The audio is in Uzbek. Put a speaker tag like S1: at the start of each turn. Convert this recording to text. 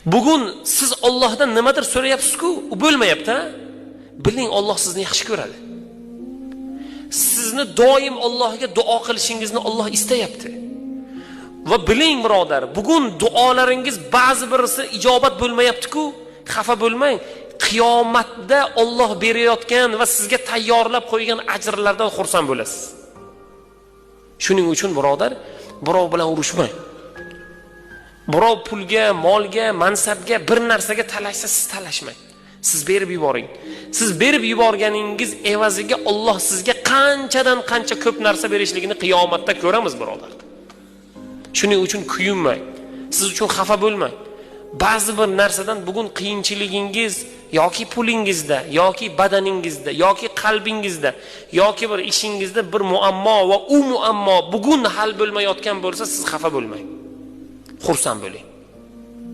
S1: Bugun siz Allohdan nimadir so'rayapsiz-ku, u bo'lmayapti, ha? Biling, Alloh sizni yaxshi ko'radi. Sizni doim Allohga duo qilishingizni Alloh istayapti. Va biling birodar, bugun duolaringiz ba'zi birisi ijobat bo'lmayapti-ku, xafa bo'lmang. Qiyomatda Alloh berayotgan va sizga tayyorlab qo'ygan ajrlardan xursand bo'lasiz. Shuning uchun birodar, birov bilan urushmang. Birov pulga, molga, mansabga, bir narsaga talashsa, siz talashmang. Siz berib yuboring. Siz berib yuborganingiz evaziga Alloh sizga qanchadan qancha ko'p narsa berishligini qiyomatda ko'ramiz birodar. Shuning uchun kuyinmang. Siz uchun xafa bo'lmang. Ba'zi bir narsadan bugun qiyinchiligingiz yoki pulingizda, yoki badaningizda, yoki qalbingizda, yoki bir ishingizda bir muammo va u muammo bugun hal bo'lmayotgan bo'lsa, siz xafa bo'lmang. Xursand bo'ling.